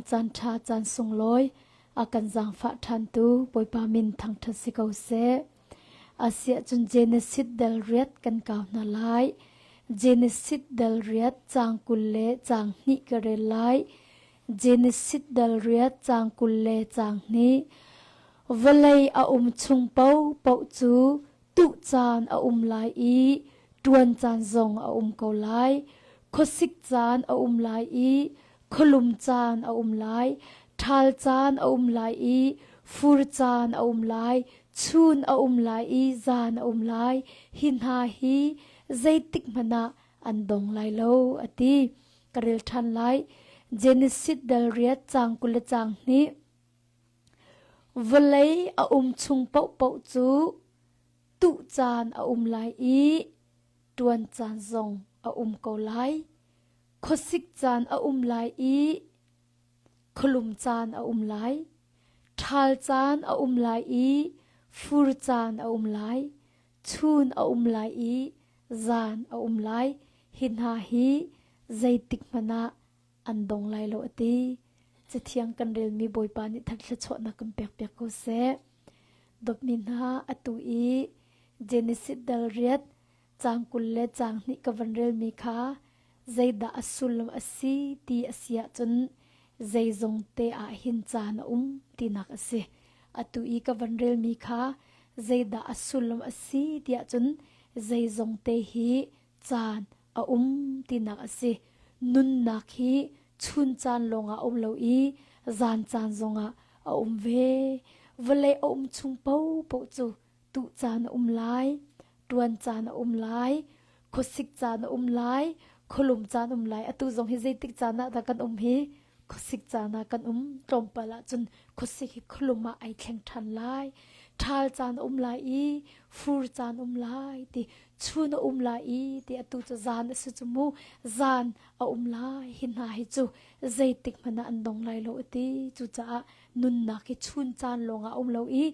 caan ṭha caan sunglawi a kan zaangfah ṭhantu Bawipa min thangṭhat si ko seh. Asiahcun Genesis dal riat kan kau hna lai. Genesis dal riat caang 20 le caang hnih ka rel lai. Genesis dal riat caang 20 le caang hnih. Vawlei a um chung paohpaoh cu tuh caan a um lai i ṭuan caan zong a um ko lai. Khuasik caan a um lai i khualum caan a um lai. Ṭhal caan a um lai i fur caan a um lai. Chun a um lai i zan a um lai. Hi hna hi zeitik hmanh ah an dong lai lo, a ti. Ka rel ṭhan lai. Genesis dal riat caang 20 le caang hnih. Vawlei a um chung paohpaoh cu tuh caan a um lai i ṭuan caan zong a um ko lai. Khuasik caan a um lai i khualum caan a um lai. Ṭhal caan a um lai i fur caan a um lai. Chun a um lai i zan a um lai. Hi hna hi zeitik hmanh ah an dong lai lo a ti. Cathiang kan relmi Bawipa nih that thluachuahnak kan pekpiak ko seh. Dawtmi hna, atu i Genesis dal riat caang 20 le caang hnih ka van relmi kha zeidah a sullam a si ti a si ahcun zeizong te ah hin caan a um tinak a si. Atu i ka van relmi kha zeidah a sullam a si ti ahcun zeizong te hi caan a um tinak a si. Nunnak hi chun caan lawngah a um lo i zan caan zongah a um ve. Vawlei a um chung paohpaoh cu tuh caan a um lai, ṭuan caan a um lai, khuasik caan a um lai, khualum caan um lai. Atu zong hi zeitik caan ah dah kan um hi? Khuasik caan ah kan um. Tlawmpal ahcun khuasik hi khualum ah ai thleng ṭhan lai. Ṭhal caan a um lai i fur caan um lai ti chun a um lai i ti atu cu zan a si cu mu zan a um lai hi hna hi cu zeitik hmanh ah an dong lai lo a ti cucaah nunnak hi chun caan lawng ah a um lo i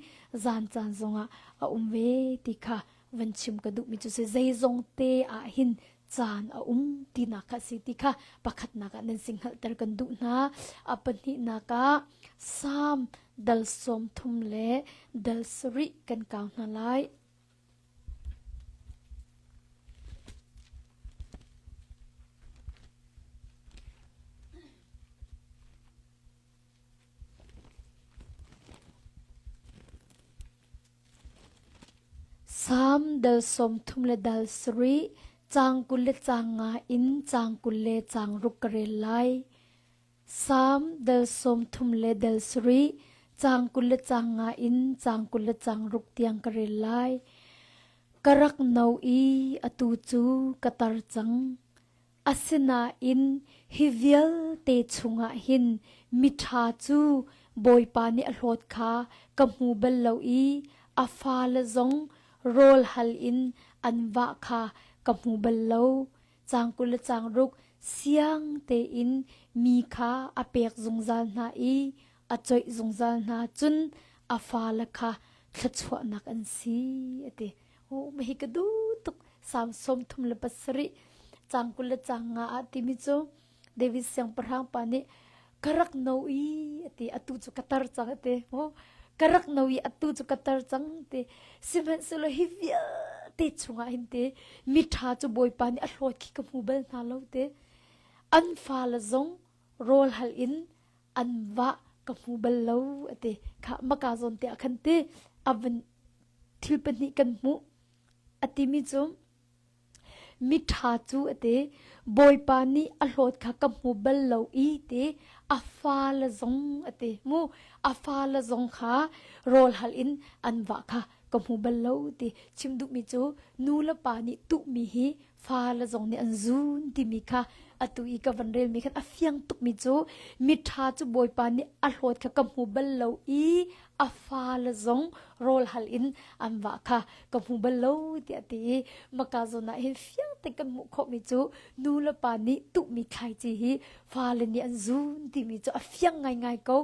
zan caan zongah a um ve ti kha van chim ka duhmi cu si zeizong te ah hin caan a um tinak kha si ti kha pakhatnak ah nan sing hngalhter kan duh hna a pahnihnak ah Salm dal 30 le dal sarih kan kau hna lai. Salm dal 30 le dal sarih caang 20 le caang nga in caang 20 le caang ruk ka rel lai. Salm dal 30 le dal sarih caang 20 le caang nga in caang 20 le caang ruk tiang ka rel lai. Ka rak no i atu cu ka tar cang. Asinain hi vialte chungah hin miṭha cu Bawipa nih a hlawt kha ka hmu bal lo i a fale zong rawl hal in an vah kha ka hmu bal lo. Caang 20 le caang ruk siang tein mi kha a pek zungzal hna i a coih zungzal hna cun a fale kha thluachuahnak an si a ti. Oh, hi ka duh tuk. Salm 37 caang 20 le caang nga ah timi cu David siangpahrang pa nih ka rak no i ati atu cu ka tar cang ati oh ka rak no i atu cu ka tar cang ti sihmanhsehlaw hi vialte chungah hin te miṭha cu Bawipa nih a hlawt khi ka hmu bal hna lo te an fale zong rawl hal in an vah ka hmu bal lo ati kha maka zawn te ah khan te a van thil pahnih kan hmuh a timi cu miṭha cu a ti Bawipa nih a hlawt kha ka hmu bal lo i ti a fale zong a ti mu a fale zong kha rawl hal in an vah kha ka hmu bal lo ti chim duhmi cu nu le pa nih tuhmi hi fale zong nih an zun timi kha atu i ka van relmi khan a fiang tukmi cu miṭha cu Bawipa nih a hlawt kha ka hmu bal lo i a fale zong rawl hal in an vah kha ka hmu bal lo tiah ti i maka zawn ah hin fiang te kan hmuh khawhmi cu nu le pa nih tuhmi thlaici hi fale nih an zun timi cu a fiang ngaingai ko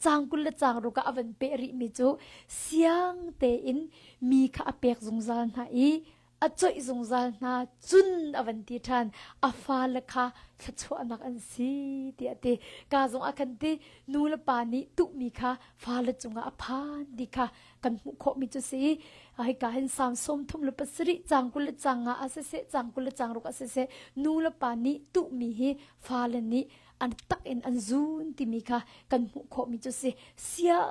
caang 20 le caang ruk ah a van peh rihmi cu siang tein mi kha a pek zungzal hna i. A coih zungzal hna cun a van ti ṭhan. A fale kha thluachuahnak an si tiah a ti. Ka zong ah khan ti nu le pa nih tuhmi kha fale cungah a phan ti kha kan hmuh khawhmi cu si. Hika hin Salm 37 caang 20 le caang nga ah siseh, caang 20 le caang ruk ah siseh, nu le pa nih tuhmi hi fale nih an tak in an zun timi kha kan hmuh khawhmi cu si. Siang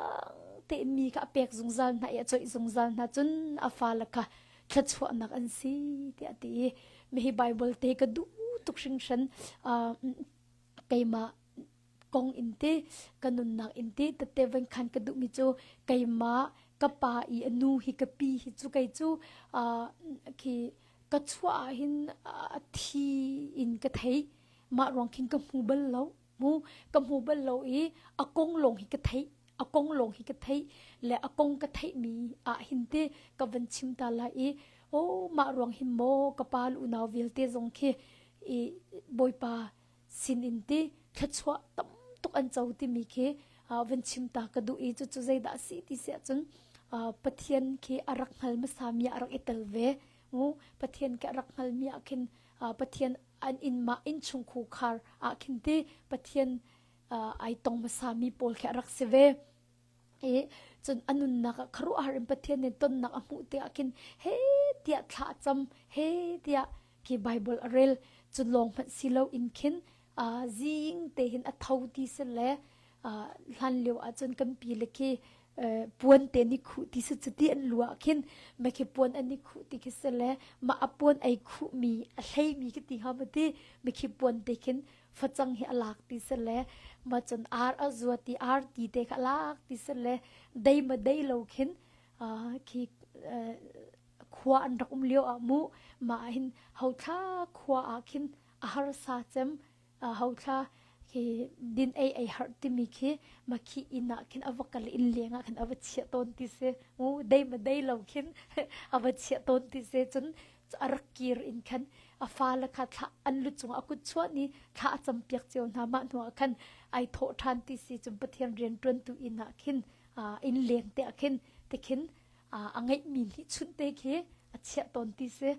tein mi kha a pek zungzal hna i a coih zungzal hna cun a fale kha thluachuahnak an si tiah a ti i mihi Bible te ka duh tuk hringhran. Keimah kong in ti ka nunnak in ti tette van khan ka duhmi cu keimah ka pa i a nu hi ka pi hi cu kei cu khi ka chuah ah hin a thi in ka thei mah ruang khin ka hmu bal lo mu ka hmu bal lo i a kong lawng hi ka theih a kong lawng hi ka theih le a kong ka theihmi ah hin te ka van chim ta lai i oh mah ruang hin maw ka pa le unau vialte zong khi i bawipa sinin ti thluachuah tam tuk an co timi khi van chim ta ka duh i cucu zeidah a si ti si ahcun Pathian khi a rak hngal hmasa mi a rak i tel ve mu Pathian khi a rak hngal mi ah khin Pathian an inn mah innchung khar ah khin ti Pathian ai tong hmasa mi pawl khi a rak si ve i cun a nunnak ah khuaruahhar in Pathian nih tonnak a hmuh tikah khin he tiah thla a cam he tiah khi Bible a rel cu lawng hmanh si lo in khin zing te hin a tho ti si le hlan lio ahcun kan pi le khi puan te ni khuh ti si cuti an lu ah khin ma khi puan an i khuh ti khi si le mah a puan ei khuh mi a hlei mi khi ti ha ma ti mi khi puan te khin facang hi a lak ti si le ma cun ar a zuat ti ar ti te kha a lak ti si le dei ma dei lo khin khi khua an rak um lio ah mu mah hin hothla khua ah khin a harsa cem hothla khi din ei ei har timi khi ma khi inn ah khin ava kal inn leng ah khin ava chiah tawn ti si mu dei ma dei lo khin ava chiah tawn ti si cun a rak kir in khan a fale kha thla an lu cung a kut chuah ni thla a cam piak cio hna mah hnu ah khan ai thawh ṭhan ti si cun Pathian rian ṭuantu inn ah khin inn leng te ah khin te khin a ngeihmi nih chunh te khi a chiah tawn ti si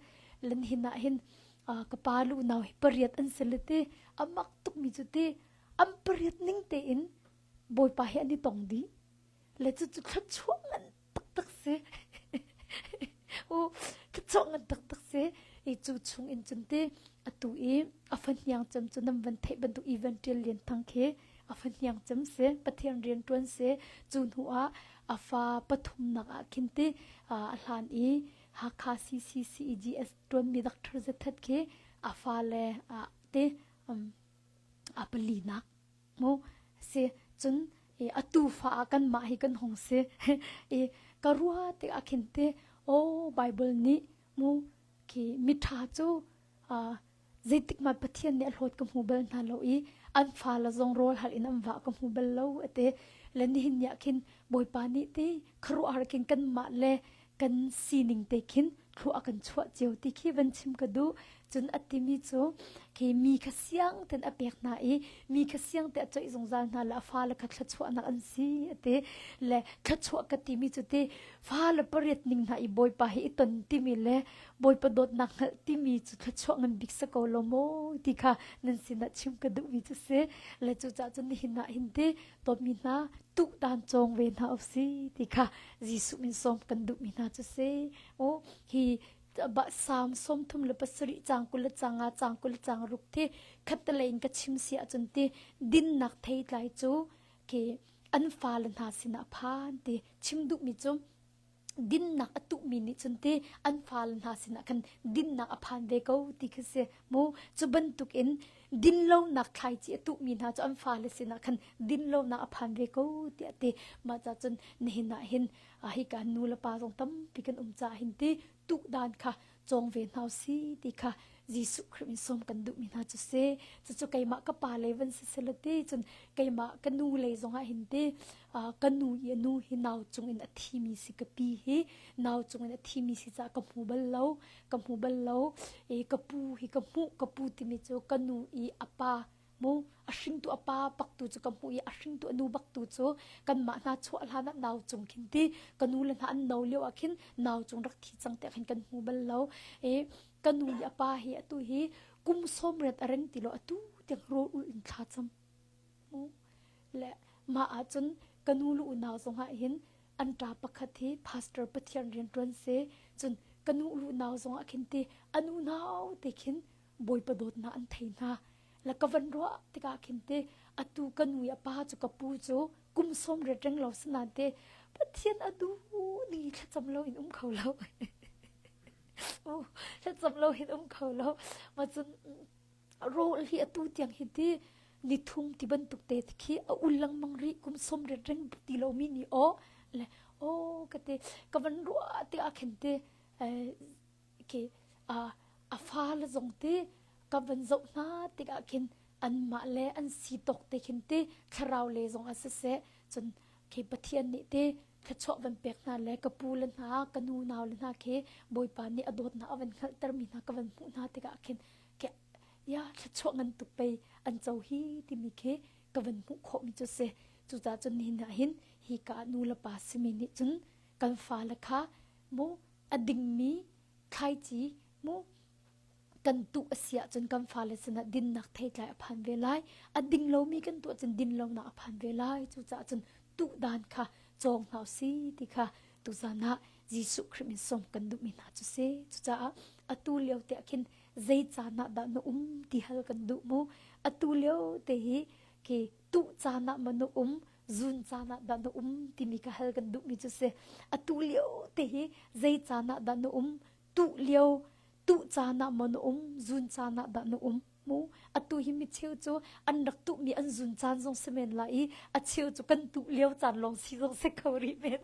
len hin ah hin ka pa lu nau hi pariat an si le ti a mak tukmi cu ti an pariat ning tein bawipa hi an i tong dih le cu cu thluachuah ngan taktak si u thluachuah ngan taktak si i cu chung in cun ti atu i a fahniang cem cu nam van theih bantuk event ṭial lian thang khi a fahniang cem si Pathian rian ṭuan si cu hnu ah a fa pathumnak ah khin ti a hlan i Hakha CCCEGS ṭuanmi Dr. Zathat khi a fa le te a palinak mu si cun i atu fa ah kanmah hi kan hung si i ka ruah tikah khin te aw Bible nih mu khi miṭha cu zeitik hmanh Pathian nih a hlawt ka hmu bal hna lo i an fale zong rawl hal in an vah ka hmu bal lo ate le nihin ni ah khin Bawipa nih ti khuaruahhar khin kanmah le kan sining te khin thlua kan chuah cio ti khi van chim ka duh cun a timi cu khi mi kha siang ten a pek hna i mi kha siang te a coih zungzal hna le a fale kha thluachuahnak an si ati le thluachuah ka timi cu ti fale pariat ning hna i bawipa hi i ton timi le Bawipa dawtnak hngalh timi cu thluachuah ngan bik si ko lo maw ti kha nan sinah chim ka duhmi cu si. Le cucaah cun nihin ah hin ti dawtmi hna tuhtan cawng ve hna usih ti kha Jesuh min sawm kan duhmi hna cu si. O hi Salm 37 caang 20 le caang nga caang 20 le caang ruk thi khattelei in ka chim si ahcun ti dinnak theitlai cu khi an fale hna sinah phan ti chim duhmi cu dinnak a tuhmi nih cun ti an fale hna sinah khan dinnak a phan ve ko ti khi si mu cu bantuk in dinlonak thlaici a tuhmi hna cu an fale sinah khan dinlonak a phan ve ko tiah ti mah ca cun nihin ah hin hika nu le pa zong tampi kan um caah hin ti tuh dan kha cawng ve hna si ti kha Jesuh Khrih min sawm kan duhmi hna cu si cucu keimah ka pa lei van si sela ti cun keimah ka nu lei zongah hin ti ka nu i a nu hi nau cung in a thimi si ka pi hi nau cung in a thimi si caah ka hmu bal lo ka hmu bal lo i ka pu hi ka hmuh ka pu timi cu ka nu i a pa. Mu a hringtu a pa bak tu cu ka hmuh i a hringtu a nu bak tu cu kanmah hna chuah hlan ah nau cung khin ti ka nu le hna an no lio ah khin nau cung rak thi cang tiah khin kan hmu bal lo. I ka nu i a pa hi atu hi kum 90 a reng ti lo atu tiang rawl ul in thla cam. Le mah ahcun ka nu le unau zong ah hin an ṭa pakhat hi pastor Pathian rianṭuan si cun ka nu le unau zong ah khin ti an unau te khin Bawipa dawtnak an thei hna. Le ka van ruah tikah khin te atu ka nu i a pa cu ka pu cu kum sawm ret reng lo sinain te Pathian a duh ning i thlacam lo in um kho lo. Thlacam lo hin um kho lo. Ma cun rawl hi atu tiang hi ti nithum ti bantuk te khi a ul lengmang rih kum som ret reng ti lomi nih aw le aw ka te ka van ruah te ah khin te khi a fa le zong te ka van zoh hna tikah khin anmah le an si tawk te khin te thlarau le zong ah siseh cun khi Pathian nih te thluachuah van pek hna le ka pu le hna ka nu nau le hna khi Bawipa nih a dawtnak a van hngalhter mi hna ka van hmuh hna tikah khin ya thluachuah ngan tuk pei an co hi timi khi ka van hmuh khawh mi cu si cucaah cun nihin ah hin hi ka nu le pa simi nih cun kan fale kha mu a dingmi thlaici mu kan tuh a si ahcun kan fale sinah dinnak theitlai a phan ve lai. A ding lomi kan tuah cun din lonak a phan ve lai. Cucaah cun tuh dan kha cawng hna si ti kha tuzan ah Jesuh Khrih min sawm kan duhmi hna cu si. Cucaah atu lio te ah khin zei caan ah dah na um ti hal kan duh mu. Atu lio te hi khi tuh caan ah ma na um zun caan ah dah na um timi ka hal kan duhmi cu si. Atu lio te hi zei caan ah dah na um tuh lio tuh caan ah maw na um zun caan ah dah na um mu atu hi mi cheu cu an rak tuhmi an zun caan zong si men lai i a cheu cu kan tuh lio caan lawng si zong si kho rih men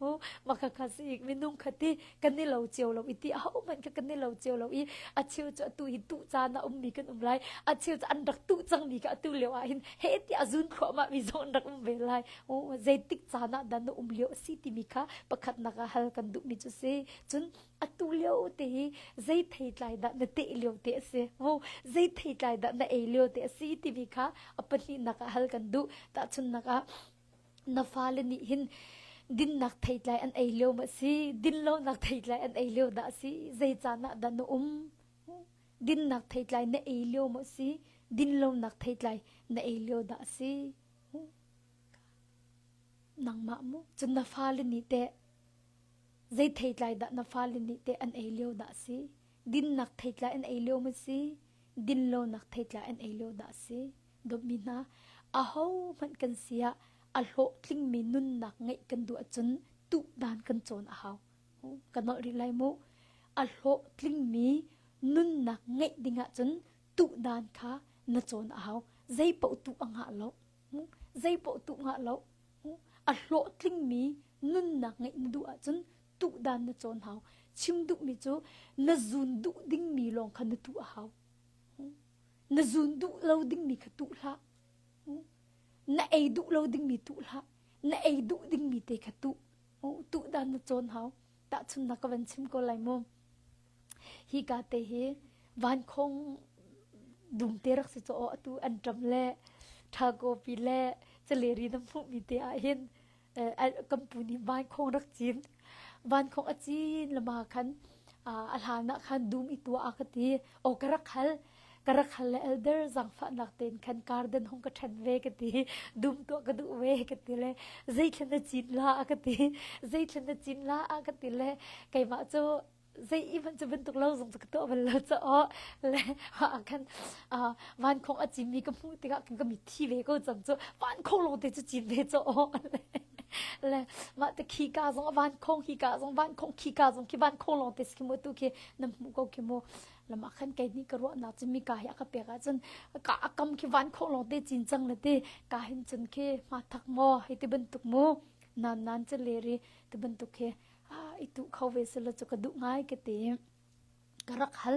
mu maka kha si minung khati kan i lo cio lo i ti a hohmanh kha kan i lo cio lo i a cheu cu atu hi tuh caan ah ummi kan um lai a cheu cu an rak tuh cangmi kha atu lio ah hin he ti a zun thluahmah mi zong an rak um ve lai zeitik caan ah dah na um lio a si timi kha pakhatnak ah hal kan duhmi cu si cun atu lio te hi zei theitlai dah na teh lio te a si mu zei theitlai dah na ei lio te a si timi kha a pahnihnak ah hal kan duh tahchunnak ah na fale nih hin dinnak theitlai an ei lio ma si dinlonak theitlai an ei lio dah si zei caan ah dah na um dinnak theitlai na ei lio maw si dinlonak theitlai na ei lio dah si nangmah mu cun na fale nih teh zei theitlai dah na fale nih teh an ei lio dah si dinnak theitlai an ei lio maw si dinlonak theitlai an ei lio dah si dawtmi hna aho hmanh kan si ah a hlawhtlingmi nunnak ngeih kan duh ahcun tuh dan kan cawn a hau ka nolh rih lai mu a hlawhtlingmi nunnak ngeih ding ahcun tuh dan kha na cawn a hau zei paoh tuh a ngah lo zei paoh tuh ngah lo a hlawhtlingmi nunnak ngeih na duh ahcun tuh dan na cawn hau chim duhmi cu na zun duh dingmi lawng kha na tuh a hau na zun duh lo dingmi kha tuh hlah na ei duh lo dingmi tuh hlah na ei duh dingmi te kha tuh tuh dan na cawn hau tahchunnak ka van chim ko lai mu hi ka te hi vankhong dum te rak si chaw atu an ṭam le ṭhagopi le caleri na hmuhmi te ah hin kan pu nih vankhong rak cin vankhong a cin lama khan a hlan ah khan dum i tua a ka ti o ka rak hal ka rak hal le elder zangfahnak tein khan garden hong ka ṭhen ve ka ti dum tuah ka duh ve ka ti le zeithlen na cin la a ka ti zeithlen na cin la a ka ti le keimah cu zei i cu bantuk lo zong cu ka tuah bal lo caah le ah khan vankhong a cimmi ka hmuh tikah kan ka mitthi ve ko cang cu vankhong lawng te cu cin ve caw le mah te khi ka zong vankhong hi ka zong vankhong khi ka zong khi vankhong lawng te si mu tu khi na hmuh ko khi mu lama khan kei nih ka ruahnak cu mi ka hi a ka pek ahcun ka a kam khi vankhong lawng te cin cang le ti ka hin cun khi ma thak maw hei ti bantuk mu nan nan cu le ri ti bantuk khi i tuh kho ve selaw cu ka duh ngai ka ti. Ka rak hal.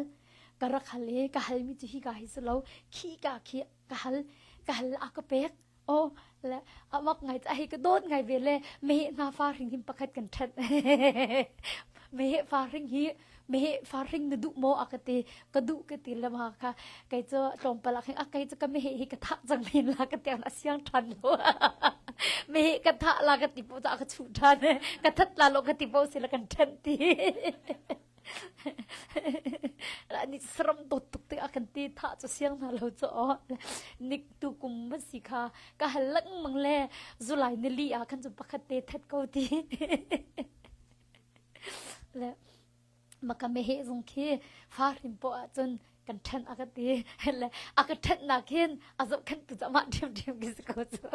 Ka rak hal i ka halmi cu hi ka hi si lo khi ka khi ka hal ka hal a ka pek. Oh le a mak ngai a hi ka dawt ngai ve le meheh hna fa hring hin pakhat kan ṭhen. meheh fa hring hi Meheh farhring na duh maw a ka ti. Ka duh ka ti le ma kha kei cu tlawmpal ah khin a kei cu ka meheh hi ka thah cang men la ka ti a siang ṭhan lo. Meheh ka thah la ka ti po ca ka chuh ṭhan. Ka that la lo ka ti po si la kan ṭhen ti. Ni saram dawt tuk te a kan ti thah cu siang hna lo cu aw. Nik tu kum ma si kha ka hal lengmang le July nili ah khan cu pakhat te that ko ti. Le maka meheh zong khi fa hrim poh ahcun kan ṭhen a ka ti. Le a ka ṭhennak hin a zohkhenh tu cu amah ṭhiamṭhiam khi si ko cu.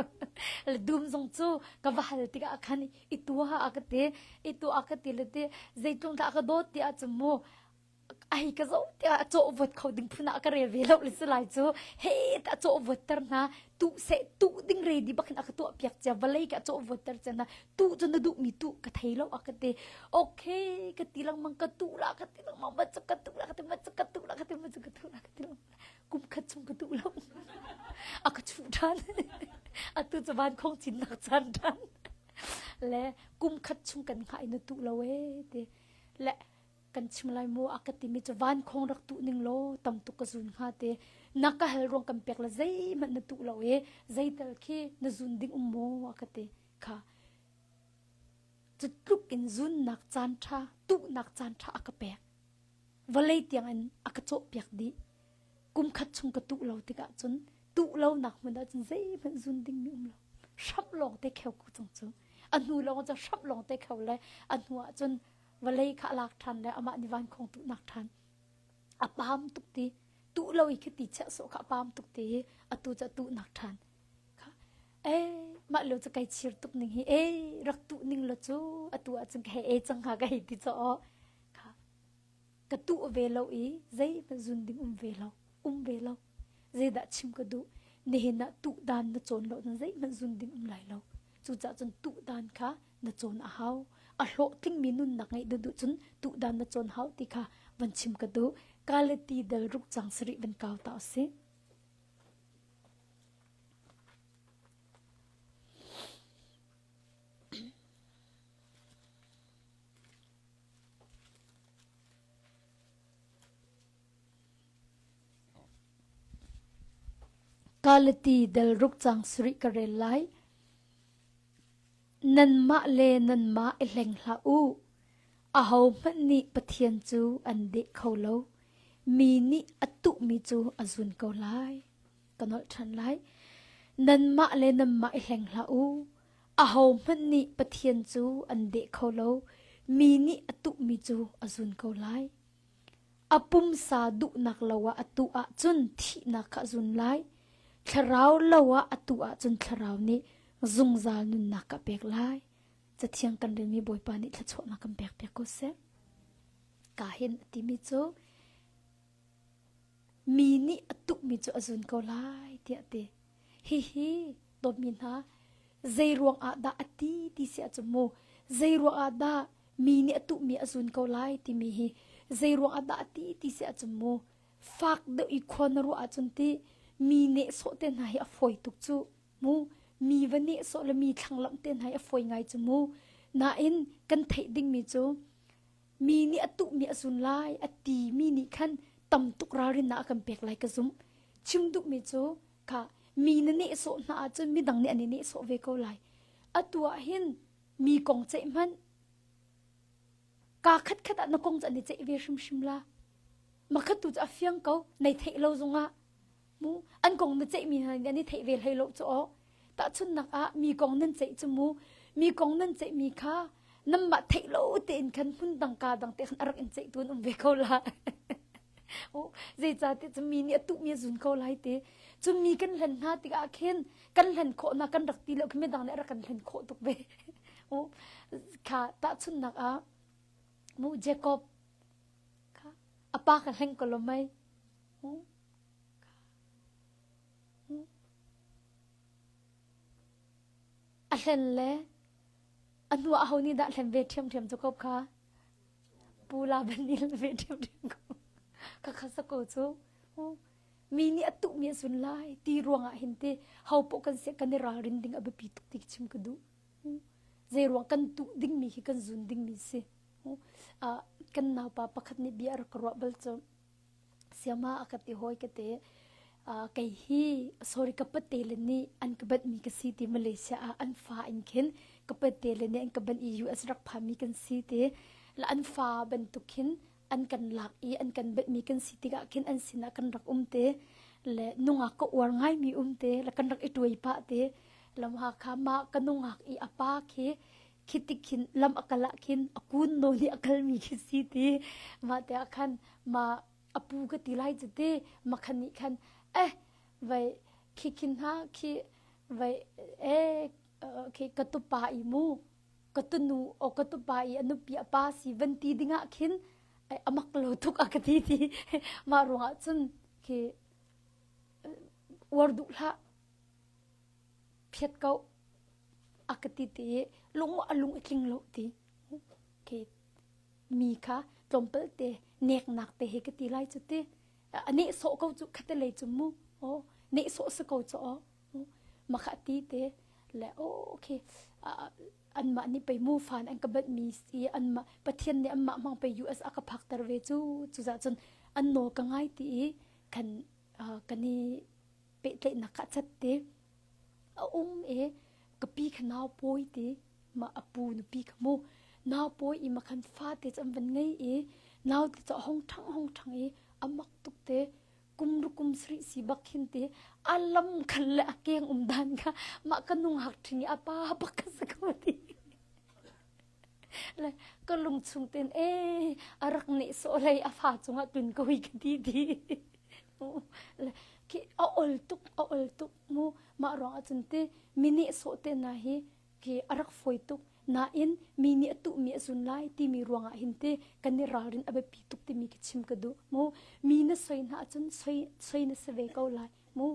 Le dum zong cu ka va hal tikah khan i tuah a ka ti. I tuah a ka ti le ti zeitlung dah a ka dawt ti ahcun mu ai ka zoh tiah a cawh vot kho ding phun ah ka rel ve lo le si lai cu he ta cawh vot ter hna tu se tu ding ready bakin a ka tuah piak cia vawlei ka cawh vot ter cia hna tu cu na duh mi tu ka thei lo a ka ti okay ka ti lengmang ka tu la ka ti lengmang ma cu ka tu la ka ti ma cu ka tu la ka ti ma cu ka tu la ka ti lengmang kum khat chung ka tu lo a ka chuh ṭhan atu cu van khong cin nak chan ṭhan le kum khat chung kan hngah in na tu lo e ti le kan chim lai mu a ka timi cu vankhawng rak tuh ning law tam tuk ka zun hnga te na ka hal ruang kan pek le zeihmanh na tuh lo e zeital khi na zun ding um maw a ka ti kha cu tluk in zunnak caan ṭha tuhnak caan ṭha a ka pek vawlei tiang in a ka cawh piak dih kum khat chung ka tuh lo tikah cun tuh lo nak hmun ah cun zeihmanh zun ding mi um lo hramh lawng te kheu ko cang cu a hnu lawng cu hramh lawng te kheu le a hnu ah cun vawlei kha a lak ṭhan le amah nih vankhawng tuhnak ṭhan a pam tuk ti tuh lo i khi ti chiah sawh kha a pam tuk ti i atu cu a tuhnak ṭhan kha eh mah lo cu kai chir tuk ning hi eh rak tuh ning lo cu atu ahcun ka hei e cang hnga ka hei ti caw kha ka tuh ve lo i zeihmanh zun ding um ve lo um ve lo zeidah chim ka duh nihin ah tuh dan na cawn lo cun zeihmanh zun ding um lai lo cucaah cun tuh dan kha na cawn a hau a hlawhtlingmi nunnak ngeih na duh cun tuhdan na cawn hau ti kha van chim ka duh Galati dal ruk cang sarih van kau ta usih Galati dal ruk cang sarih ka rel lai Nanmah le nanmah i hleng hlah u. Ahohmanh nih Pathian cu an deh kho lo. Mi nih a tuhmi cu a zun ko lai. Ka nolh ṭhan lai. Nanmah le nanmah i hleng hlah u. Ahohmanh nih Pathian cu an deh kho lo. Mi nih a tuhmi cu a zun ko lai. A pumsa duhnak lo ah a tuh ahcun thihnak kha a zun lai. Thlarau lo ah a tuh ahcun thlarau nih zungzal nunnak ka pek lai. Cathiang kan relmi Bawipa nih thluachuahnak kan pek piak ko seh. Ka hin a timi cu mi nih a tuhmi cu a zun ko lai tiah a ti. Hihi dawtmi hna zei ruang ah dah a ti ti si ahcun mu zei ruang ah dah mi nih a tuhmi a zun ko lai timi hi zei ruang ah dah a ti ti si ahcun mu fak deuh i khua na ruah ahcun ti mi nehsawh te hna hi a fawi tuk cu mu mi va nehsawh le mi thlanglamh te hna hi a fawi ngai cu mu nain kan theih dingmi cu mi nih a tuhmi a zun lai a ti mi nih khan tam tuk ralrinnak a kan pek lai ka zumh chim duhmi cu kha mi na nehsawh hna ahcun midang nih an i nehsawh ve ko lai atu ah hin mi kong ceih hmanh kaa khatkhat ah na kong cu an i ceih ve hrimhrim la makhat tu cu a fiang ko nei theih lo zongah mu an kong na ceih mi hna nih an i theih ve hlei lo cu aw tahchunnak ah mi kong nan ceih cu mu mi kong nan ceih mi kha namah theih lo tein khan hmun dang ka dang te khan a rak in ceih tu an um ve ko la zeicahtiah cu mi nih a tuhmi a zun ko lai te cu mi kan hlen hna tikah khin kan hlen khawhnak kan rak ti lo khi midang nih a rak kan hlen khawh tuk ve kha tahchunhnak ah mu Jacob kha a pa ka hleng ko lo mei a hlen le a hnu ah ho nih dah hlen ve ṭhiamṭhiam Jacob kha Pu Laban nih ve ṭhiamṭhiam ko. Ka kha ko cu. Mi nih a tuhmi a zun lai ti ruangah hin te ho poh kan siah kan i ralrin ding a biapi tuk ti chim ka duh. Zei ruang kan tuh dingmi hi kan zun dingmi si. Kan naupa pakhat nih bia a rak ka ruah bal cu siama a ka ti hawi ka ti. Kei hi sorry ka pate le nih an ka banhmi ka si ti Malaysia ah an fa in khin ka pate le nih an ka banh i US rak phami kan si ti. La an fa bantuk khin an kan lak i an kan banhmi kan si tikah khin an sinah kan rak um te le nungak ka uar ngaimi um te le kan rak i tuai pah te lam Hakha ma ka nungak i a pa khi khi tik khin lam a kal ah khin a kun nawn i a kalmi khi si ti mah te ah khan ma a pu ka ti lai cu ti ma khan nih khan eh vai khi khin ha khi vai eh khi ka tupa i mu ka tunu o ka tupa i a nupi a pa si van ti dingah khin amak lo tuk a ka ti ti mah ruangah cun khi uar duh hlah phiat ko a ka ti ti lung a lung a tling lo ti khi mi kha tlawmpal te neknak te he ka ti lai cu ti a neh sawh ko cu khate lei cu mu o neh sawh si ko cu o makha ti te le okay anmah nih pei mu fan an ka bat mi si anmah pathian nih anmah hmang pei US a ka phakter ve cu cuza cun an nawl ka ngai ti i kan kan i pehtlaihnak kha chat te a um e ka pi kha nau pawi ti ma a pu nupi kha mu nau pawi i makhan fa te chu an van ngei i nau te chu hong thang hong thang i amak tuk te kum ru kum sri si bak khin te a lam khan le a keng um dan kha mah ka nung hak thing i a pa bak ka sa ko ti le ka lung chung ten e a rak ne so lei a fa cungah tun ko hi ka ti ti le khi a ol tuk a ol tuk mu mah ruang ahcun te mi nih sawh te na hi khi a rak fawi tuk nain mi nih a tuhmi a zun lai timi ruangah hin te kan i ralrin a biapi tuk timi khi chim ka duh mu mi na soi hna ahcun soi soi na si ve ko lai mu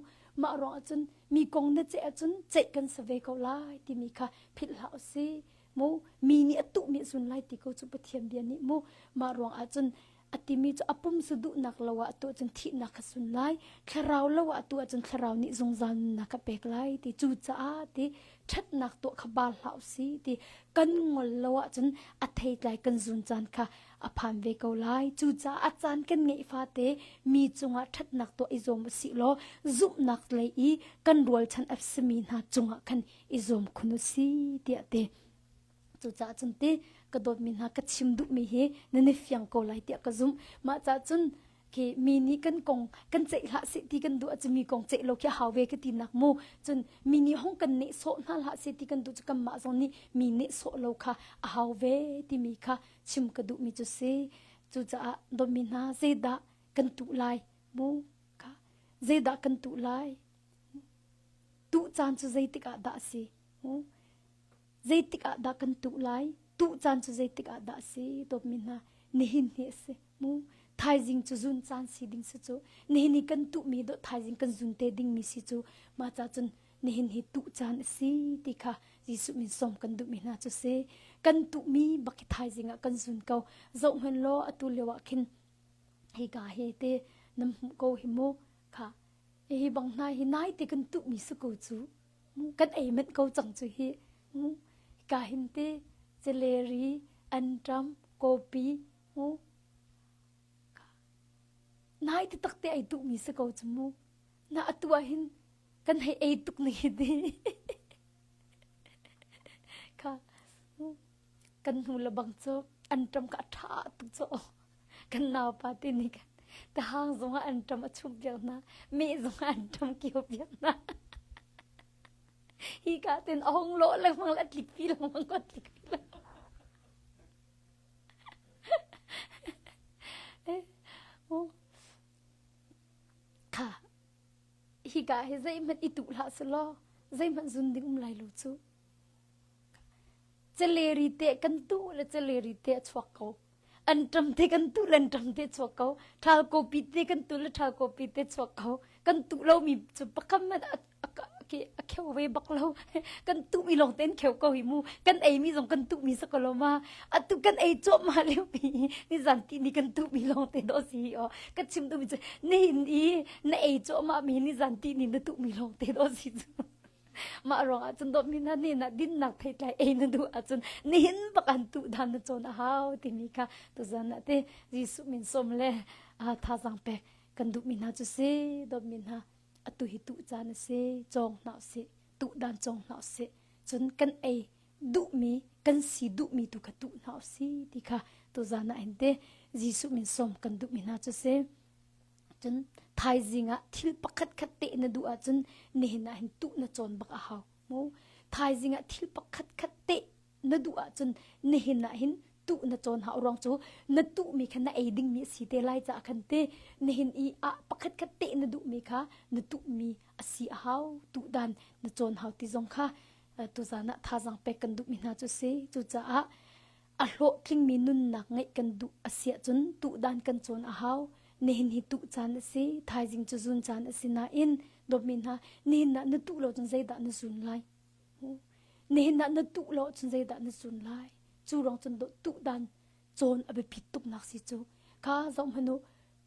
mah ruang ahcun mi kong na ceih ahcun ceih kan si ve ko lai timi kha philh hlah usih mu mi nih a tuhmi a zun lai ti ko cu Pathian bia nih mu mah ruang ahcun A timi cu a pum su duhnak lo ah tu ahcun thihnak kha sun lai, thlarau lo ah tu ahcun thlarau nih zungzal nunnak a pek lai ti cucaah ti ṭhatnak tuah kha baal hlah usih ti kan ngol lo ahcun a theitlai kan zun caan kha a phan ve ko lai. Cucaah a caan kan ngeih fate mi cungah ṭhatnak tuah i zuam usih law zumhnak lei i kan rualchan a simi hna cungah khan i zuam khun usih tiah ti. Cucaah cun ti ka dawtmi hna ka chim duhmi hi nan i fiang ko lai tiah ka zumh. Mah caah cun khi mi nih kan kong kan ceih hlah seh ti kan duh ahcun mi kong ceih lo khi a hau ve ka ti nak mu. Cun mi nih hong kan nehsawh hna hlah seh ti kan duh cu kanmah zong nih mi nehsawh lo kha a hau ve timi kha chim ka duhmi cu si. Cucaah dawtmi hna zeidah kan tuh lai mu kha zeidah kan tuh lai tuh caan cu zeitik ah dah a si mu Zeitik ah dah kan tuh lai? Tuh caan cu zeitik ah dah a si? Dawtmi hna, nihin hi a si. Mu thaizing cu zun caan si ding si cu. Nihin hi kan tuhmi dawh thaizing kan zun te dingmi si cu. Mah ca cun nihin hi tuh caan a si ti kha Jesuh min sawm kan duhmi hna cu si. Kan tuhmi bak hi thaizing ah kan zun ko. Zoh hmanh law atu lio ah khin hika hi te nan hmuh ko hi mu kha hi bang hna hi nai te kan tuhmi si ko cu. Kan ei manh ko cang cu hi. Ka hin te celeri, anṭam, kawpi, mu. Nai te tak te ei duhmi si ko cu mu. Na atu ah hin kan hei ei tuk ni hi ti. Kha kan hnu le bang cu anṭam ka a ṭha tuk cu. Kan naupa te nih kan tahang zongah anṭam a chumh piak hna, meh zongah anṭam kio piak hna. Hi ka ten a hung lawh lengmang le a tlik pi lengmang ko tlik pi lengmang. Kha hi ka hi zeihmanh i tuh hlah selaw zeihmanh zun ding um lai lo cu. Celeri te kan tuh le celeri te a chuak ko. Anṭam te kan tuh le anṭam te chuak ko. Ṭhal kawpi te kan tuh le ṭhal kawpi te chuak ko. Kan tuh lomi cu pakhat hmanh a, a kheu ve bak lo. Kan tuhmi lawng tein kheu ko hi mu. Kan eimi zong kan tuhmi si ko lo ma. Atu kan ei cuahmah lio pi nizan ti ni kan tuhmi lawng te dawh si hi aw. Ka chim duhmi cu nihin i na ei cuahmah mi nizan ti ni na tuhmi lawng te dawh si cu. Mah ruangah cun dawtmi hna nih na dinnak theitlai ei na duh ahcun nihin bak an tuh dan na cawn a hau timi kha tuzan ah te Jesuh min sawm le thazaang pek kan duhmi hna cu si dawtmi hna atu hi tuh caan a si cawng hna usih tuh dan cawng hna usih cun kan ei duhmi kan si duhmi tu kha tuh hna usih ti kha tuzan ah hin te Jesuh min sawm kan duhmi hna cu si. Cun thaizing ah thil pakhat khat te na duh ahcun nihin ah hin tuh na cawn bak a hau. Mu thaizing ah thil pakhat khat te na duh ahcun nihin ah hin tuh na cawn hau ruang cu na tuhmi kha na ei dingmi a si te lai caah khan te nihin i ah pakhat khat te na duhmi kha na tuhmi a si a hau tuh dan na cawn hau ti zong kha tuzan ah thazaang pek kan duhmi hna cu si cucaah A hlawhtlingmi nunnak ngeih kan duh a si ahcun tuhdan kan cawn a hau. Nihin hi tuh caan a si, thaizing cu zun caan a si nain dawtmi hna, nihin ah na tuh lo cun zeidah na zun lai? Nihin ah na tuh lo cun zeidah na zun lai? Cu ruang cun tuhdan cawn a biapit tuknak si cu. Kha zoh hmanh u,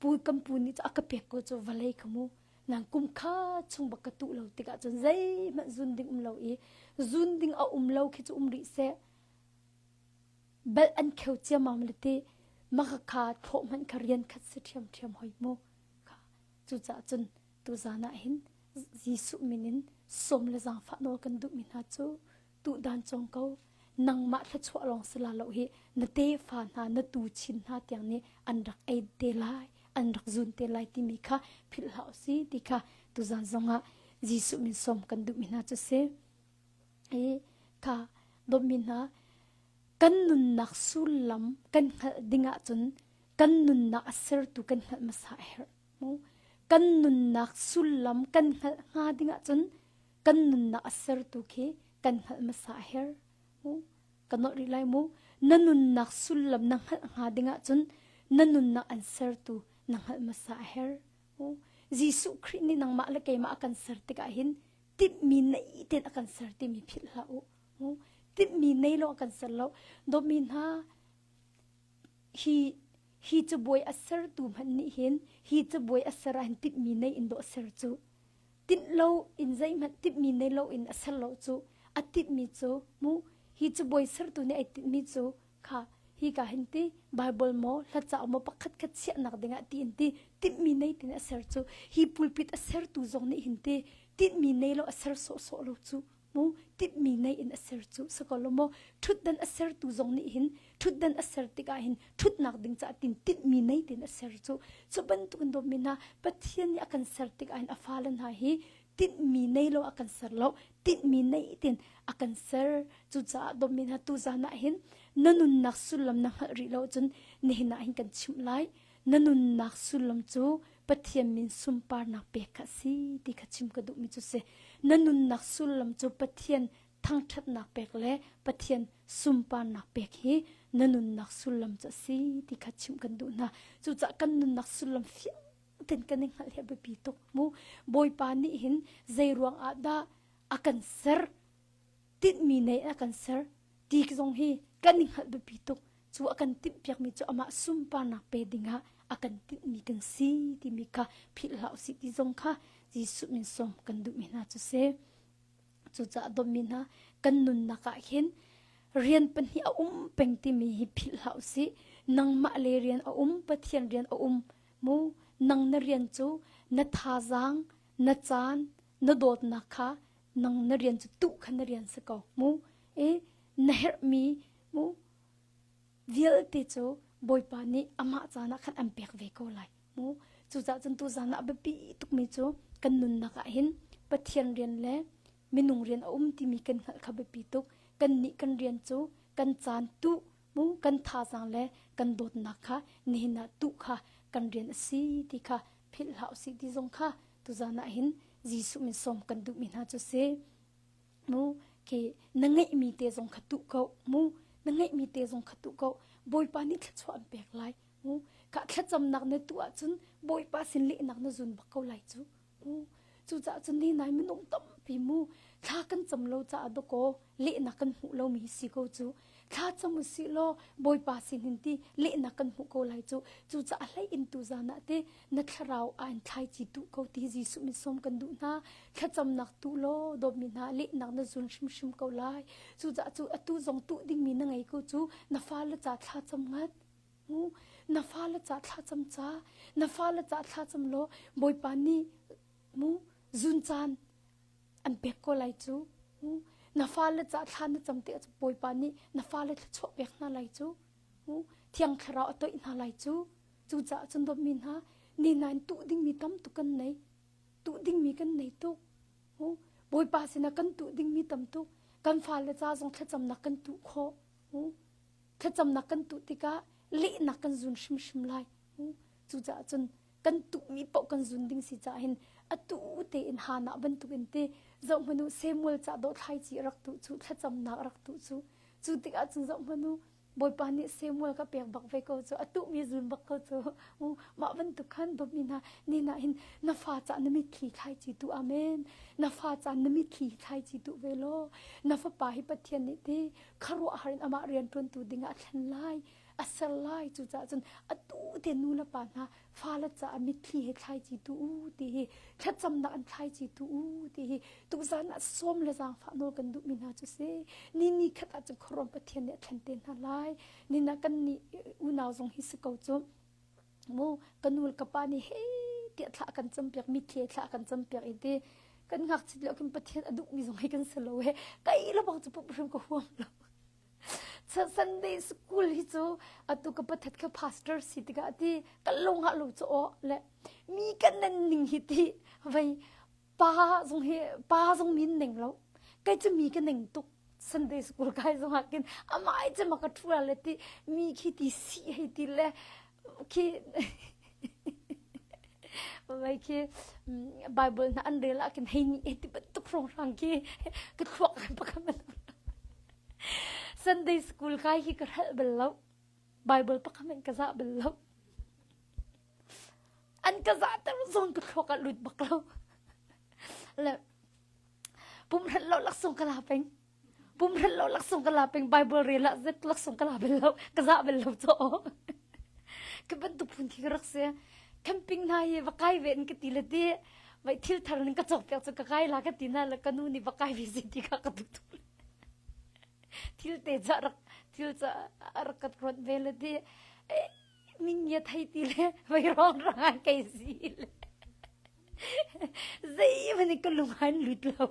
pu kan pu nih cu a ka pek ko cu vawlei kha mu. Nang kum kha chung bak ka tuh lo tikah cun zeihmanh zun ding um lo i zun ding a um lo khi cu um rih seh. Belh an kheu ciammam le ti makha thlawh hmanh kha rian khat si ṭhiamṭhiam hoi mu. Kha cucaah cun tuzan ah hin Jesuh min in sawm le zaangfah nawl kan duhmi hna cu tuhdan cawng ko nangmah thluachuah lawng si la lo hi na tefa hna na tu chin hna tiang nih an rak ei te lai an rak zun te lai timi kha philh hlah si ti kha tuzan zongah Jesuh min sawm kan duhmi hna cu si. I kha dawtmi hna kan nunnak sullam kan hngalh ding ahcun kan nunnak a sertu kan hngalh hmasa a herh. Mu kan nunnak sullam kan hngalh hnga ding ahcun kan nunnak a sertu khi kan hngalh hmasa a herh. Mu ka nolh rih lai mu na nunnak sullam na hngalh hnga ding ahcun na nunnak an sertu na hngalh hmasa a herh. Mu Jesuh Khrih nih nangmah le keimah a kan ser tikah hin timhmi nei tein a kan ser timi philh hlah u. Timhmi nei lo a kan ser lo. Dawtmi hna hi hi cabuai a sertu hmanh nih hin hi cabuai a ser ah hin timhmi nei in dawh ser cu. Tinh lo in zeihmanh timhmi nei lo in a ser lo cu. A timhmi cu mu hi cabuai sertu nih ai tinhmi cu kha hi ka hin ti Bible maw hla maw pakhat khat chiahnak dingah ti in ti tinhmi nei tin a ser cu hi pulpit a sertu zong nih hin ti tinhmi nei lo a ser sawhsawh lo cu mu tinhmi nei in a ser cu sakolo maw thutdan a sertu zong nih hin thutdan a ser tikah hin thutnak ding caah tin tinhmi nei tin a ser cu cu bantuk in dawtmi hna Pathian nih a kan ser tikah hin a fale hna hi tinhmi nei lo a kan ser lo tinhmi nei tin a kan ser cucaah dawtmi hna tuzan ah hin na nunnak sullam na hngalh rih lo cun nihin ah hin kan chimh lai na nunnak sullam cu Pathian min sunparnak pek kha si ti kha chim ka duhmi cu si na nunnak sullam cu Pathian thangṭhatnak pek le Pathian sunparnak pek hi na nunnak sullam cu a si ti kha chimh kan duh hna cucaah kan nunnak sullam fiang ten kan i hngalh hi a biapi tuk mu bawipa nih hin zei ruang ah dah a kan ser tinhmi nei a kan ser ti zong hi kan i hngalh biapi tuk cu a kan timhpiakmi cu amah sunparnak pe dingah a kan tinhmi kan si timi kha philh hlah usih ti zong kha Jesuh min sawm kan duhmi hna cu si Cucaah dawtmi hna kan nunnak ah hin rian pahnih a um peng timi hi philh hlah usih. Nangmah le rian a um, Pathian rian a um. Mu nang na rian cu na thazaang, na caan, na dawtnak kha nang na rian cu tuh kha na rian si ko. Mu i na herhmi mu vialte cu Bawipa nih amah caan ah khan an pek ve ko lai. Mu cucaah cun tuzan ah a biapi tukmi cu kan nunnak ah hin Pathian rian le minung rian a um timi kan hngalh kha biapi tuk. Kannih kan rian cu kan caan tuh mu kan thazaang le kan dawtnak kha nihin ah tuh kha kan rian a si ti kha philh hlah usih ti zong kha tuzan ah hin Jesuh min sawm kan duhmi hna cu si. Mu khi na ngeihmi te zong kha tuh ko mu na ngeihmi te zong kha tuh ko Bawipa nih thluachuah an pek lai mu ka thlacamnak na tuah ahcun Bawipa sin lehnak na zun bak ko lai cu mu cucaah cun ni nai minung tampi mu thla kan cam lo caah dawkaw lehnak kan hmuh lomi si ko cu. Thla cam u sih law Bawipa sinin ti lehnak kan hmuh ko lai cu. Cucaah hlei in tu zan ah te na thlarau ah in thlaici tuh ko ti Jesuh min sawm kan duh hna. Thlacamnak tu law dawtmi hna lehnak na zun hrimhrim ko lai. Cucaah cu atu zong tuh dingmi na ngei ko cu na fale ca thlacam ngat. Na fale ca thlacam ca. Na fale ca thlacam law Bawipa nih mu zun caan an pek ko lai cu. Na fale ca thla na cam te Bawipa nih na fale thluachuah pek hna lai cu. Thiang Thlarau a toih hna lai cu. Cucaah cun dawtmi hna, ni nain tuh dingmi tam tuk kan nei. Tuh dingmi kan nei tuk. Bawipa sinah kan tuh dingmi tam tuk. Kan fale ca zong thlacamnak kan tuh khawh. Thlacamnak kan tuh tikah lehnak kan zun hrimhrim lai. Cucaah cun kan tuhmi paoh kan zun ding si caah hin atu tein hana bantukin te zoh hmanu Samuel ca dawh thlaici rak tuh cu thlacamnak rak tuh cu cu tikah cun zoh hmanu Bawipa nih Samuel ka pek bak ve ko cu a tuhmi zun bak ko cu mah bantuk khan dawtmi hna ni na hin na fa ca na mitthli thlaici tu amen na fa ca na mitthli thlaici tu ve law na fapa hi Pathian nih te kharuahhar in amah rian ṭuantu dingah a thlen lai a ser lai cucaah cun atu te nu le pa hna fale caah mitthli he thlaici tu u ti hi thlacamnak an thlaici tu u ti hi tuzan ah sawm le zaangfah nawl kan duhmi hna cu si ni ni khat ah cun khuaruam Pathian nih a thlen te hna lai ni na kan nih unau zong hi si ko cu mu ka nu le ka pa nih he tiah thla kan campiak mitthli thla kan campiak i ti kan ngakchit lio khin Pathian a duhmi zong hi kan si lo he kai la bang cu pup hrim ka huam lo Sunday school hi cu atu ka pathat kha pastor si tikah ti kan lung ah lo cu aw le mi kan nan ning hi ti vei pa zong hi pa zong min ning lo kai cu mi ka ning tuk Sunday school kai zong ah kin amai cu ma ka thua le ti mi khi ti si hei ti le khi vai khi Bible na an rel ah kin hei ni ti bantuk rong rang khi ka thluak kan pakam Sunday school kai hi ka hrelh bal lo. Bible pakhat in ka zah bal lo. An ka zah ter zong ka thluak ah lut bak lo. Le pum hrelh lo laksawng ka la peng. Pum hrelh lo laksawng ka la peng. Bible rel ah zet laksawng ka la bal lo. Ka zah bal lo cho. Ka bantuk phun khi ka rak si. Camping hna hi va kai ve in ka ti le ti. Vai thil thar ning ka cawk piak cu ka kai la ka ti na le ka nu nih va kai ve si ti kha ka duh tuk. Thil te ca rak thil ca rak ka ruat ve le ti min ngia thei ti le vai rong rang kai si le zeihmanh ka lung an lut lo.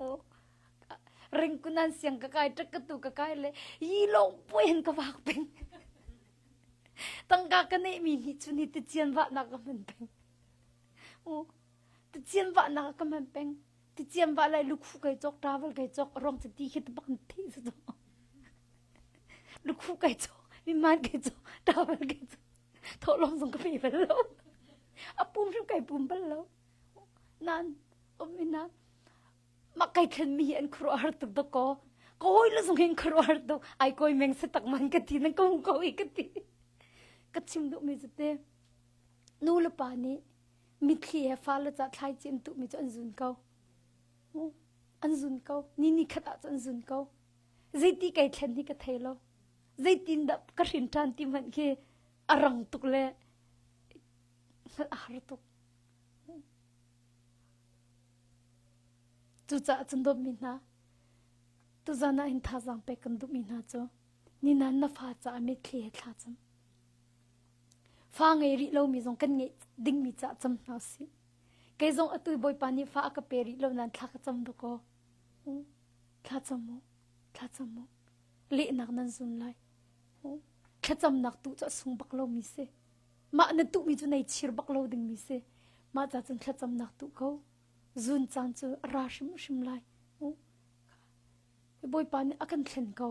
Oh ringkunan siang ka kai ṭak ka tu ka kai le yi long puai ka vak peng. Tangka ka neihmi nih cun hi tician vahnak ka hman peng. U, tician vahnak ka hman peng. Tician vah lai lukhu kai cawk, travel kai cawk, rong cu ti khi bak thi su cawk. Lukhu kai cawk, miman kai cawk, travel kai cawk. Thawhlawm zong ka pe bal lo. A pum hrim kai pum bal lo. Nan, um ina, Mah kai thlenmi hi an khuaruahhar tuk dawkaw. Ka hawile zong hi an khuaruahhar tuk. Ai kawi meng si tak man ka ti nan ka hmu ko i ka ti. Ka chim duhmi cu te nu le pa nih mitthli he fale ca thlaici an tuhmi cu an zun ko. An zun ko. Ni ni khat ah cun an zun ko. Zeiti kai thlen hi ka thei lo. Zeitin dah ka hrin ṭhan ti hmanh khi a rang tuk le hngalh a har tuk. Cucaah cun dawtmi hna, tuzan ah hin thazaang pek kan duhmi hna cu ninan na fa caah mitthli he thla cam. Fa ngei rih lomi zong kan ngeih dingmi caah cam hna usih. Kei zong atu Bawipa nih fa a ka pe rih lo nain thla ka cam dawkaw. Thla cam u, thla cam u. Lehnak nan zun lai. Thlacamnak tu cu a sung bak lomi si. Mah na tuhmi cu nei chir bak lo dingmi si. Mah ca cun thlacamnak tuh ko. Zun caan cu a ra hrimhrim lai. Bawipa nih a kan thlen ko.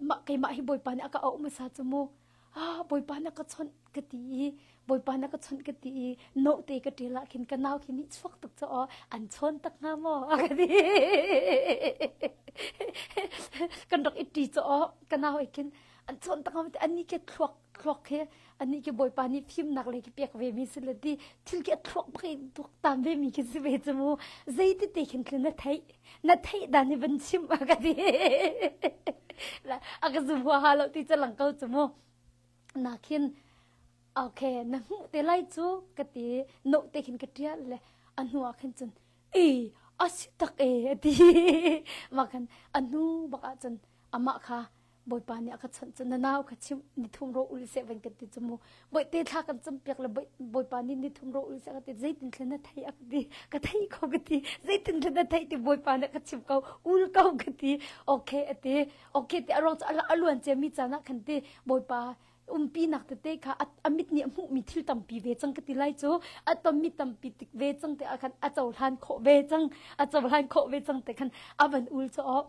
Mah keimah hi Bawipa nih a ka auh hmasa cu mu. Ah, Bawipa na ka chawnh ka ti i Bawipa na ka chawnh ka ti i note ka ṭial ah khin ka nau khi nih chuak tuk cu aw an chawn tak hnga maw a ka ti. Kan rak i ṭi cu aw ka nau ai khin. An chawn tak te ani ke thluak thluak he ani ke bawipa nih fimnak le ki pek ve mi si le ti thil ki a thluak bak in tuak tam ve mi khi si ve chu mu zeiti te khin thil na theih na theih dan hi van chim a ka ti la a ka zum hua ha lo ti chalang ko chu mu na khin okay na hmuh te lai chu ka ti no te khin ka tial le a hnu ah khin cun e a si tak e ati ma khan a hnu bak ah cun amah kha Bawipa nih a ka chawnh cu na nau kha chim nithum ro ul seh van kan ti cu mu Bawihte thla kan campiak le Bawipa nih nithum ro ul seh ka ti zeitin thlen na thei a ka ti ka thei ko ka ti zeitin thlen na thei ti Bawipa nih ka chim ko ul ko ka ti okay a ti okay ti a ruang cu a luan cia mi caan ah khan ti Bawipa umpinak tete kha a mit nih a hmuhmi thil tampi ve cang ka ti lai cu a tonmi tampi tik ve cang te ah khan a cohlan khawh ve cang a cohlan khawh ve cang te khan a van ul cu aw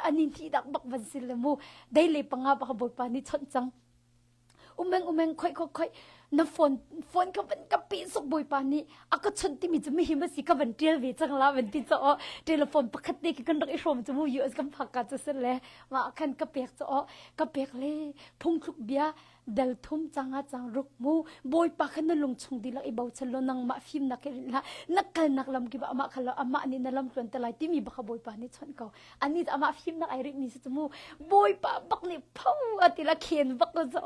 ani thi dak bak van sil le mu dei le panga bak bawipa nih chawnh cang umeng umeng khoi khoi khoi na phone phone ka van ka pe suk bawipa nih a ka chawnh timi cu mihi ma si ka van tial ve cang la van ti cho telephone pakhat te ki kan rak i hrawm cu mu US kan phak ka cu se le ma khan ka pek cho ka pek le phungthluk bia dal thum canga cang ruk mu bawipa khan na lung chung dihlak i bochan lo nangmah fimnak ke rin hlah na kalnak lam kip amah kha lo amah nih na lam tluan te lai timi baka bawipa nih chawnh ko ani amah fimnak ai rih mi si mu bawipa bak nih pho ati la khen bak ko zo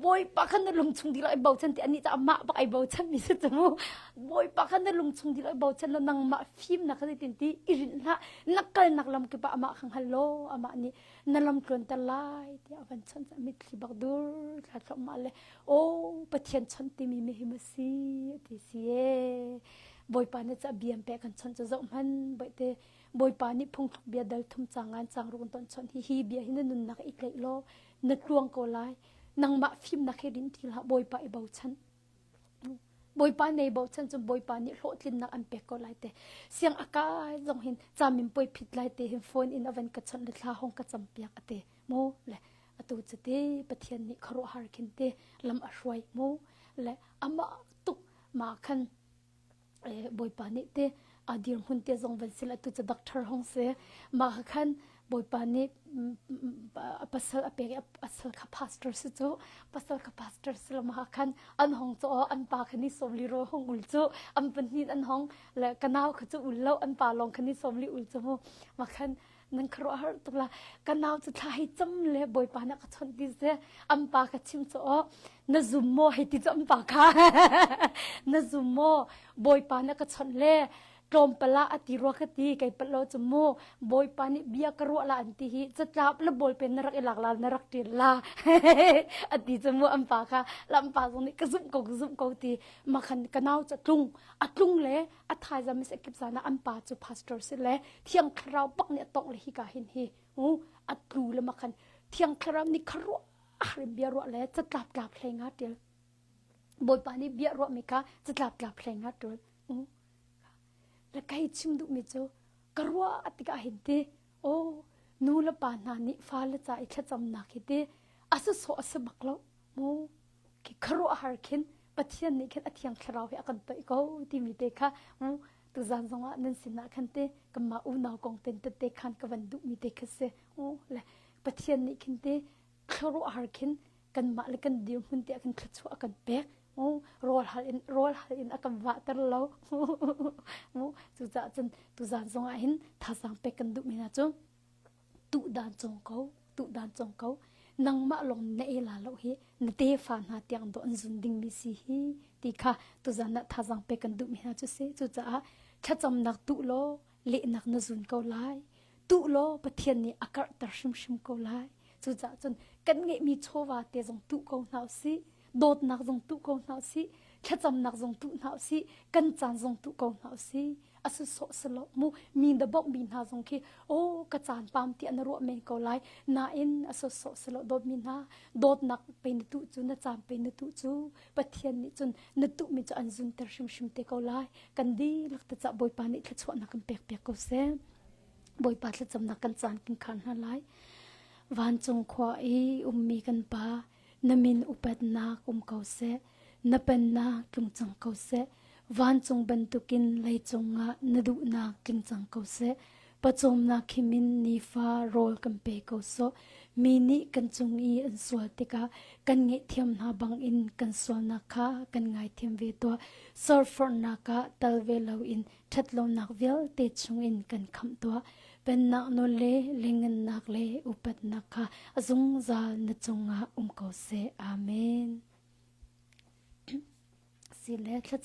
bawipa khan na lung chung dihlak i bochan ti ani amah bak ai bochan mi si mu bawipa khan na lung chung dihlak i bochan lo nangmah fimnak kha tin ti i rin hlah na kalnak lam kip amah khang hal lo amah nih na lam tluanter lai tiah a van chawnh cang mitthli bak dur thla thluahmah le aw Pathian chawnh timi mi hi ma si ti si e Bawipa nih ca biam pe kan chawnh cu zoh hman baite Bawipa nih phungthluk bia dal thum cangan cang rung ton chawnh hi hi bia hi na nunnak i tlaih law na tluang ko lai nangmah fimnak he din ti hlah Bawipa i bochan Bawipa nei bochan cun Bawipa nih hlawhtlinnak an pek ko lai te. Siang a kai zong hin camin poi phit lai te hin phone in a van ka chawnh le thla hong ka cam piak a te mu le atu cu te Pathian nih khuaruahhar khin te lam a hruai mu le amah tuk ma khan Bawipa nih te a dirhmun te zong van sil atu cu doctor hong si mah khan Bawipa nih a pasal a pek i a pasal kha pastor si cu pasal kha pastor si lo mah khan an hong cu an pa kha ni sawmli ro hong ul cu an pahnih an hong le ka nau kha cu ul lo an pa lawng kha ni sawmli ul cu mu mah khan nan khuaruah har tuk la ka nau cu thla hei cam le bawipa na ka chawnh ti se an pa ka chim cu aw na zum maw hei ti cu an pa kha na zum maw bawipa na ka chawnh le tlawmpal ah a ti rua ka ti kei pat lo cu mu bawipa nih bia ka ruah la an ti hi catlap le ballpen na rak i lak la na rak ṭil la a ti cu mu an pa kha lam pa zong nih ka zumh ko ka zumh ko ti makhan ka nau cu tlung a tlung le a thaizam is ekip zan ah an pa cu pastor si le thiang thlarau bak nih a tongh le hi ka hin hi u a tlu le makhan thiang thlarau nih kharuah harim bia ruah le catlap tlap hlei nga ṭil bawipa nih bia ruah mi kha catlap tlap hlei nga ṭul u le kai chim duh mi cu ka ruah tikah hin ti o nu le pa hna nih fale ca i thlacamnak hi ti a si sawh a si bak lo mu khi khuaruahhar khin Pathian nih khin a thiang thlarau hi a kan toih ko timi te kha mu tuzan zongah nan sinah khan te kanmah unau kong ten tette khan ka van duhmi te kha si u le Pathian nih khin te khuaruahhar khin kanmah le kan dirhmun te ah khin thluachuah a kan pek mu rawl hal in rawl hal in a kan vahter lo mu cucaah cun tuzan zongah hin thazaang pek kan duhmi hna cu Tuhdan cawng ko, tuhdan cawng ko. Nangmah lawng na ei la lo hi na tefa hna tiang dawh an zun dingmi si hi ti kha tuzan ah thazaang pek kan duhmi hna cu si. Cucaah thlacamnak tuh law lehnak na zun ko lai. Tuh law Pathian nih a karhter hrimhrim ko lai. Cucaah cun kan ngeihmi chawva te zong tuh ko hna usih. Dawtnak zong tuh ko hna usih. Thlacamnak zong tuh hna usih. Kan caan zong tuh ko hna usih. A si sawh si lo mu mi na bawmh mi hna zong khi aw ka caan pam tiah na ruah men ko lai nain a si sawh si lo dawtmi hna dawtnak pe na tuh cu na caan pe na tuh cu Pathian nih cun na tuhmi cu an zunter hrimhrim te ko lai kan dihlak te cah Bawipa nih thluachuahnak kan pek piak ko seh Bawipa thlacamnak kan caan kan khar hna lai vancung khua i ummi kan pa Na min upatnak um ko seh, na pennak tlung cang ko seh, vancung bantukin leicung ah na duhnak tling cang ko seh. Pawcawmnak himin nifa rawl kan pe ko sawh. Mi nih kan cung i an sual tikah kan ngaihthiam hna bangin kan sualnak kha kan ngaithiam ve tuah. Sorforhnak ah tal ve loin ṭhatlonak vialte chungin kan khamh tuah. Pennak nawl le lengngannak le upatnak kha a zungzal na cungah um ko seh. Amen. Sile thlacam.